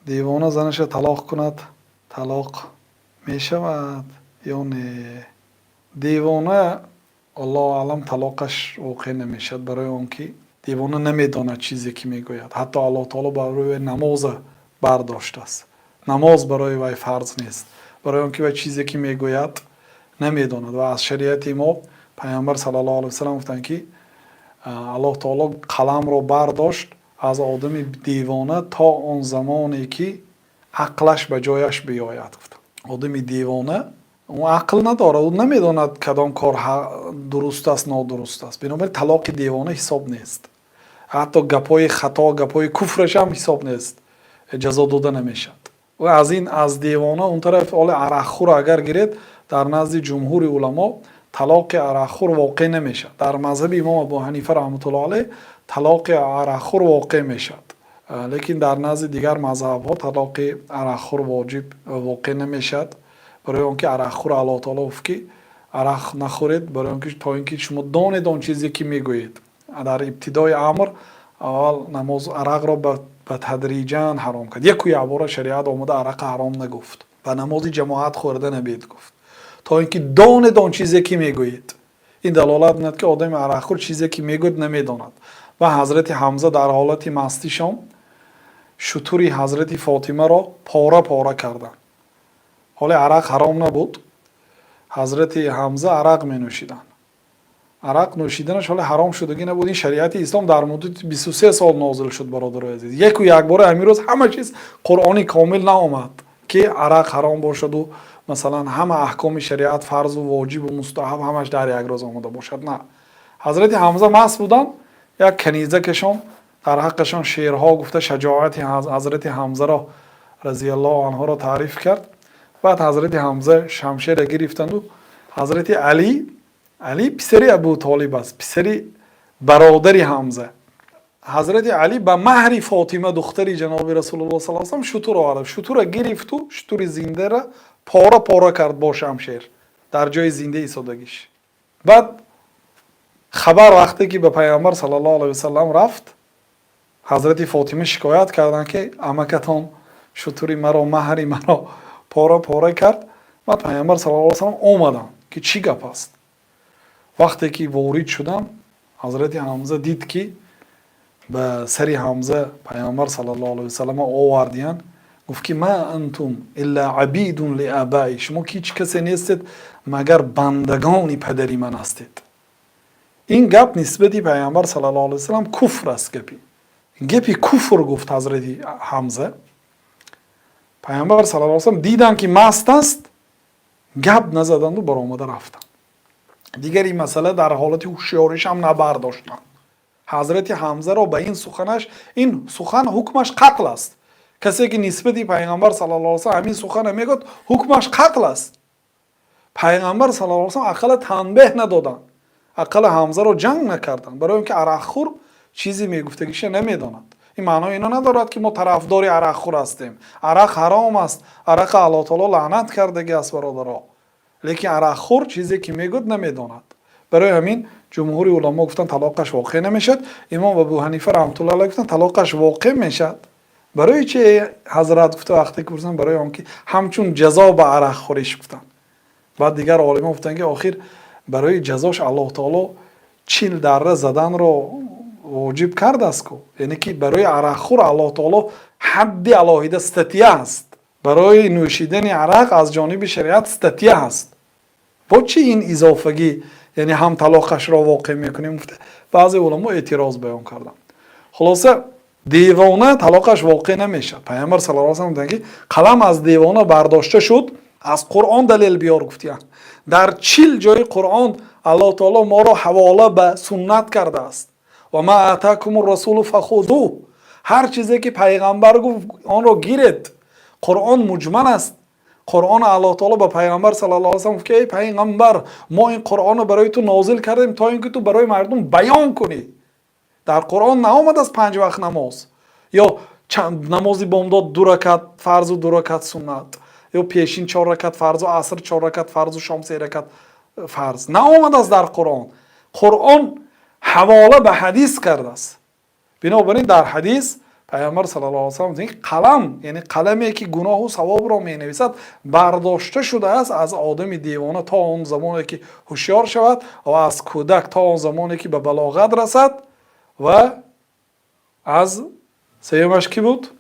Девона занаша талоқ кунад, талоқ мешавад ё не? Девона, Аллоҳу аълам, талоқаш воқеъ намешавад, барои он ки девона намедонад чизе ки мегӯяд. Ҳатто Аллоҳ таоло барои вай намоза бардоштааст, намоз барои вай фарз нест, барои он ки вай чизе ки мегӯяд, намедонад. Ва аз шариати мо Пайғамбар саллаллоҳу алайҳи васаллам гуфтанд, ки Аллоҳ таоло қаламро бардошт аз одами девона то он замоне ки ақлаш ба ҷояш биёяд. Гуфтанд, одами девона ӯ ақл надорад, ӯ намедонад, кадом кор дуруст аст, нодуруст аст. Бинобар ин талоқи девона ҳисоб нест, ҳатто гапҳои хато, гапҳои куфраш ҳам ҳисоб нест, ҷазо дода намешавад. Ва аз ин, аз девона он тараф, ҳоли арақхӯр агар гиред, дар назди ҷумҳури уламо талоқи арақхӯр воқеъ намешавад. Дар мазҳаби имом Абу Ҳанифа раҳматуллоҳ алайҳ талоқи арақхӯр воқеъ мешавад, лекин дар назди дигар мазҳабҳо талоқи арақхӯр воҷиб воқеъ намешавад, барои он ки арақхӯр, Аллоҳ таоло гуфт, ки арақ нахӯред, барои он ки то ин ки шумо донед он чизе ки мегӯед. Дар ибтидои амр аввал намоз арақро ба тадриҷан ҳаром кард. Яку якбора шариат омада арақа ҳаром нагуфт. Ба намози ҷамоат хӯрда набед, гуфт, то ин ки донед он чизе ки мегӯед. Ин далолат менад, ки одами арақхӯр чизе ки мегӯяд, намедонад. Ва ҳазрати Ҳамза дар ҳолати мастишон шутури ҳазрати Фотимаро пора пора карданд. Ҳоле арақ ҳаром набуд, ҳазрати Ҳамза арақ менӯшиданд. Арақ нӯшиданаш ҳоле ҳаром шудагӣ набуд. Ин шариати ислом дар муддати 23 сол нозил шуд, бародарои азиз. Яку якбора ҳамин рӯз ҳама чиз Қуръони комил наомад, ки арақ ҳаром бошаду, масалан, ҳама аҳкоми шариат, фарзу воҷибу мустаҳаб, ҳамаш дар як рӯз омода бошад. На, ҳазрати Ҳамза маст буданд, як канизакашон дар ҳаққашон шеърҳо гуфта, шаҷоати ҳазрати Ҳамзаро разияллоҳу анҳуро таъриф кард. Баъд ҳазрати Ҳамза шамшера гирифтанду ҳазрати Алӣ, Алӣ писари Абу Толиб аст, писари бародари Ҳамза, ҳазрати Алӣ ба маҳри Фотима, духтари ҷаноби Расулулло с салам, шутур овард. Шутура гирифту шутури зиндара пора пора кард бо шамшер дар ҷои зинда истодагиш. Баъд хабар вақте ки ба Пайғамбар саллаллоҳу алайҳи васалам рафт, ҳазрати Фотима шикоят карданд, ки амакатон шутури маро, маҳри маро пора пора кард. Баъд Пайғамбар саллаллоҳу алайҳи васалам омаданд, ки чӣ гап аст. Вақте ки ворид шудам, ҳазрати Ҳамза дид, ки ба сари Ҳамза Пайғамбар саллаллоҳу алайҳи васалам овардиянд, гуфт, ки ма антум илла абидун ли абаи, шумо ҳеҷ касе нестед, магар бандагони падари ман ҳастед. Ин гап нисбати Пайғамбар саллаллоҳу алайҳи васалам куфр аст. Гапи куфр гуфт ҳазрати Ҳамза. Пайғамбар саллаллоҳу алайҳи васалам диданд, ки маст аст, гап назаданду баромада рафтанд. Дигар ин масъала дар ҳолати ҳушёришам набардоштанд ҳазрати Ҳамзаро ба ин суханаш. Ин сухан ҳукмаш қатл аст. Касе ки нисбати Пайғамбар саллаллоҳу алайҳи васалам ҳамин сухана мегӯяд, ҳукмаш қатл аст. Пайғамбар саллаллоҳу алайҳи васалам ақалла танбеҳ надоданд, ақалла Ҳамзаро ҷанг накарданд, барои он ки арақхӯр чизе мегуфтагиша намедонад. Ин маънои ино надорад, ки мо тарафдори арақхӯр ҳастем. Арақ ҳаром аст, арақа Аллоҳ таоло лаънат кардагӣ аст, бародаро, лекин арақхӯр чизе ки мегӯяд, намедонад. Барои ҳамин ҷумҳури уламо гуфтанд, талоқаш воқеъ намешавад. Имом Абу Ҳанифа раҳматуллоҳ алайҳ гуфтанд, талоқаш воқеъ мешавад. Барои чи, ҳазрат, гуфта вақте ки пурсанд, барои он ки ҳамчун ҷазо ба арақхӯриш гуфтанд. Баъд дигар олимон гуфтанд, ки охир барои ҷазош Аллоҳ таоло 40 дарра заданро воҷиб кардааст ку. Яъне ки барои арақхӯр Аллоҳ таоло ҳадди алоҳида, статья ҳаст. Барои нӯшидани арақ аз ҷониби шариат статья ҳаст. Бо чӣ ин изофагӣ, яъне ҳам талоқашро воқеъ мекунем, гуфта баъзе уламо эътироз баён карданд. Хулоса, девона талоқаш воқеъ намешавад. Пайғамбар саллаллоҳу алайҳи васаллам гуфтанд, ки қалам аз девона бардошта шуд. Аз Қуръон далел биёр, гуфтиянд. Дар 40 ҷои Қуръон Аллоҳ таоло моро ҳавола ба суннат кардааст. Ва ма атакум расулу фахузу, ҳар чизе ки пайғамбар гуфт, онро гиред. Қуръон муҷмал аст. Қуръон Аллоҳ таоло ба Пайғамбар саллаллоҳу алайҳи васаллам гуфт, ки эй пайғамбар, мо ин Қуръонро барои ту нозил кардем, то ин ки ту барои мардум баён кунӣ. Дар Қуръон наомадааст панҷ вақт намоз ё намози бомдод ду ракат фарзу ду ракат суннат, ё пешин чор ракат фарзу, аср чор ракат фарзу, шом се ракат фарз наомадааст дар Қуръон. Қуръон ҳавола ба ҳадис кардааст. Бинобар ин дар ҳадис Пайғамбар саллаллоҳу алайҳи васаллам гуфтанд, ки Пайғамбар саллаллоҳу алайҳи васаллам: қалам, яъне қаламе, ки гуноҳу савобро менависад, бардошта шудааст аз одами девона то он замоне, ки ҳушёр шавад, ва аз кӯдак то он замоне, ки ба балоғат расад. Ва аз сеюмаш кӣ буд?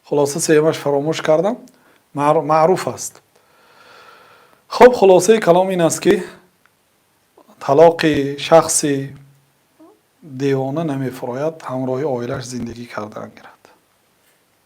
Хулоса, сеюмаш фаромӯш кардам, маъруф аст. Хуб, хулосаи калом ин аст, ки талоқи шахси девона намефурояд, ҳамроҳи оилаш зиндагӣ кардан гирад.